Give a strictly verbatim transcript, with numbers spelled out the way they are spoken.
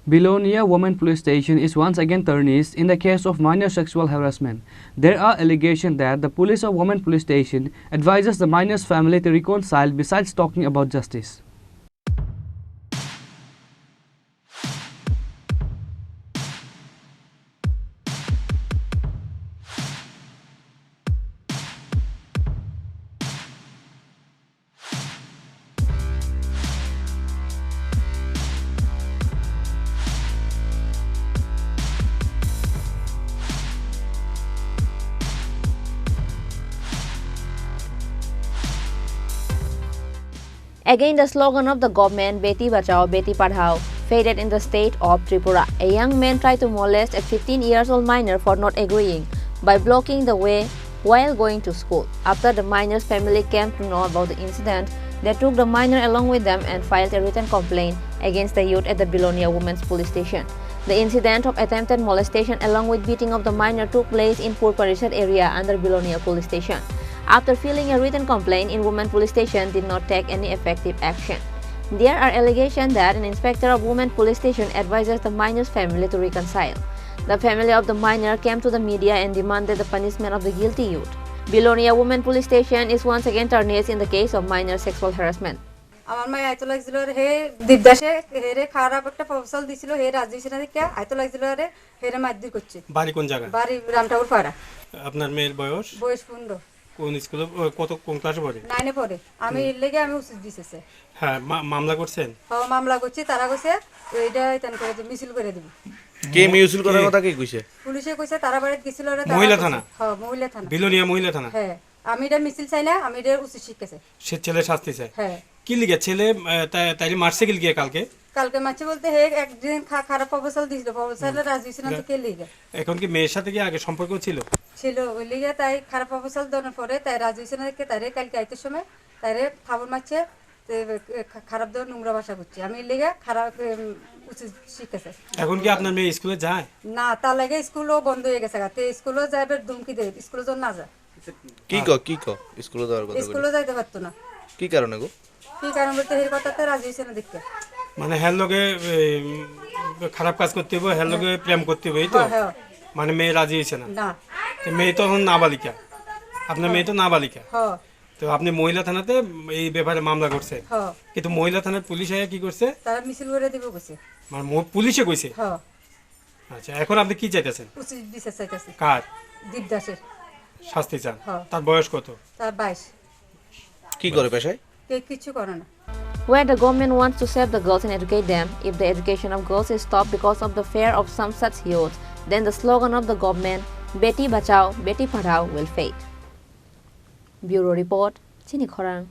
Belonia Women Police Station is once again tarnished in the case of minor sexual harassment. There are allegations that the police of Women Police Station advises the minor's family to reconcile besides talking about justice. Again, the slogan of the government, Beti Bachao, Beti Padhao, faded in the state of Tripura. A young man tried to molest a fifteen years old minor for not agreeing by blocking the way while going to school. After the minor's family came to know about the incident, they took the minor along with them and filed a written complaint against the youth at the Belonia Women's Police Station. The incident of attempted molestation along with beating of the minor took place in Pur Parishad area under Belonia Police Station. After filing a written complaint in Women Police Station did not take any effective action. There are allegations that an inspector of Women Police Station advises the minor's family to reconcile. The family of the minor came to the media and demanded the punishment of the guilty youth. Belonia Women Police Station is once again tarnished in the case of minor sexual harassment. আমার মায়ে আইতে লাগছিল আর হে দেবদাসে হেরে খারাপ একটা প্রপোজাল দিছিল, হে রাজি হইছে না দেখে আইতে লাগছিল আরে হেরে মারধর করছে। বাড়ি কোন জায়গা? বাড়ি রামঠাকুর পাড়া। আপনার মেয়ের বয়স? বয়স পনেরো। কোন স্কুলে, ও, কত, কোন ক্লাসে পড়ে? নাইনে পড়ে। আমি হুম। এর লেগে আমি উচিত দিছে। হ্যাঁ, মা-, মামলা করছেন? হ্যাঁ, মামলা করছি, তারা কইছে এইটা এতান করে দিব, মিছিল করে দিব। কে ম-, মিছিল করার কে? কথা কে কইছে? পুলিশে কইছে তারা বাড়িতে গেছিল, ওরা তারা মহিলা কইছে। থানা? হ্যাঁ, মহিলা থানা। বিলোনিয়া মহিলা থানা? হ্যাঁ, আমি এটা মিছিল চাই না, আমি এটা উচিত শিক্ষা চাই। সে ছেলে শাস্তি চায়? হ্যাঁ। কি লিগে ছেলে, আহ, তা-, তাইলে মারছে কি লিগে কালকে? কালকে মারছে বলতে হে একদিন খা-, খারাপ প্রপোজাল দিছিল, প্রপোজালে হুম। রাজি হইছে না তো কে লিগে? এখন কি মেয়ের সাথে কি আগে সম্পর্ক ছিল? ছিল, ওই লিগে তাই খারাপ প্রপোজাল দেওয়ার পরে তাই রাজি হইছে না দেখে তাইরে কালকে আইতে সময় তাইরে থাবড় মারছে, তে, খা-, খারাপ দেওয়ার নোংরা ভাষা করছে। আমি এর লিগে খারাপ, উম, উচিত শিক্ষা চাই। এখন কি আপনার মেয়ে স্কুলে যায়? না, তার লাগে স্কুলও বন্ধ হয়ে গেছে গা। তে স্কুলও যাবে ধমকি দেয়, স্কুলে যেন না যায়। কি ক-, কি ক-, স্কুলে যাওয়ার কথা বলে? স্কুলে যাইতে পারতো না। কি কারণে গো? কি কারণ বলতে, এই কথাতে রাজি হইছে না দেখতে। মানে, হের লগে, এই, উম, খারাপ কাজ করতে হইব, হের লগে প্রেম করতে হইব, এই তো? হ্যাঁ, হ্যাঁ। মানে, মেয়ে রাজি হইছে না? না। তো মেয়ে তো এখন নাবালিকা। আপনার মেয়ে তো নাবালিকা। হ্যাঁ। তো আপনি মহিলা থানাতে এই ব্যাপারে মামলা করছেন? হ্যাঁ। কিন্তু মহিলা থানার পুলিশ আয়া কি করছে? তারা মিছিল করে দিব কইছে। মানে, ম-, পুলিশে কইছে? হ্যাঁ। আচ্ছা, এখন আপনি কি চাইতেছেন? উচিত বিচার চাইতেছি। কার? দীপ দাসের। শাস্তি চান? হ্যাঁ। তার বয়স কত? তার বাইশ। কি করে পেশায়? কে কিছু করে না। Where the government wants to save the girls and educate them, if the education of girls is stopped because of the fear of some such youths, then the slogan of the government, Beti Bachao, Beti Padhao, will fade. Bureau report, Chini Khorang.